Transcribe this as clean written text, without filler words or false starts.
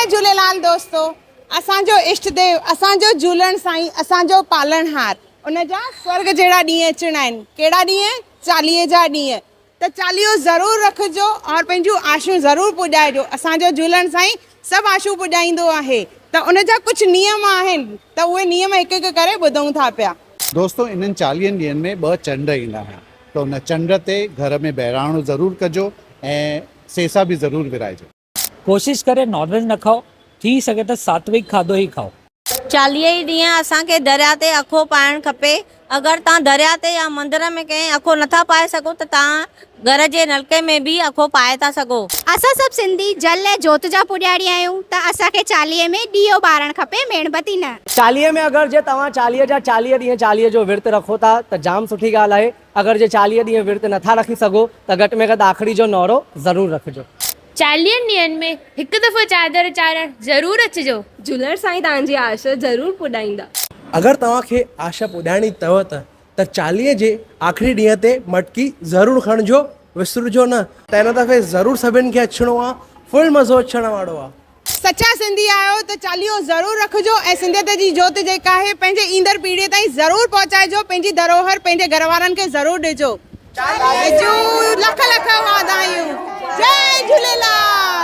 جئي جهوليلال دوستو اسان جو اشٽ ديو اسان جو جهولڻ سائين اسان جو پالڻهار ان جا سورڳ جهڙا ڏينهن اچڻا آهن ڪهڙا ڏينهن چاليهي جا ڏينهن ته چاليهو ضرور رکجو اور پنهنجون آشون ضرور پڄائجو اسان جو جهولڻ سائين سڀ آشون پڄائيندو آهي ته ان جا ڪجهه نيم آهن ته اهي نيم هڪ هڪ ڪري ٻڌون ٿا پيا. دوستو انهن چاليهن ڏينهن ۾ ٻه چنڊ ايندا آهن ته ان چنڊ تي گهر ۾ بهراڻو ضرور ڪجو ۽ سيسا به ضرور ورهائجو. ڪوشش ڪري نان ويج نه کائو، ٿي سگهي ته ساتوڪ کاڌو ئي کائو. چاليهه ئي ڏينهن اسان کي درياء تي اکو پائڻ کپي. اگر توهان درياء تي يا مندر ۾ ڪنهن اکو نٿا پائي سگهو ته توهان گهر جي نلڪي ۾ به اکو پائي ٿا سگهو. اسان سڀ سنڌي جل ۽ جوت جا پوڄاري آهيون ته اسان کي چاليهي ۾ ڏيئو ٻارڻ کپي ميڻ بتي نه. چاليهي ۾ اگر جي توهان چاليهه جا چاليهه ڏينهن چاليهي جو ورت رکو ٿا ته جام سٺي ڳالهه آهي. اگر جي چاليهه ڏينهن ورت نٿا رکي سگهو ته گهٽ ۾ گهٽ آخري جو نورو ضرور رکجو. چاليهن ڏينهن ۾ هڪ دفعو چادر چاڙهڻ ضرور اچجو. جهولڻ سائين توهان جي آش ضرور پڄائيندا. اگر توهان کي آش پڄائڻي اٿو ته ته چاليهي جي آخري ڏينهن تي مٽڪي ضرور کڻجو وسرجو نه. ته هن دفعي ضرور سڀن کي اچڻو آ فل مزو اچڻ وارو آ. سچا سنڌي آهيو ته چاليهو ضرور رکجو ۽ سنڌيت جي جوت جيڪا آهي پنهنجي ايندڙ پيڙهي تائين ضرور پهچائجو پنهنجي ڌروهر پنهنجي گهر وارن کي ضرور ڏجو. چاليهي جون لک لک واڌايون جئي جهوليلال.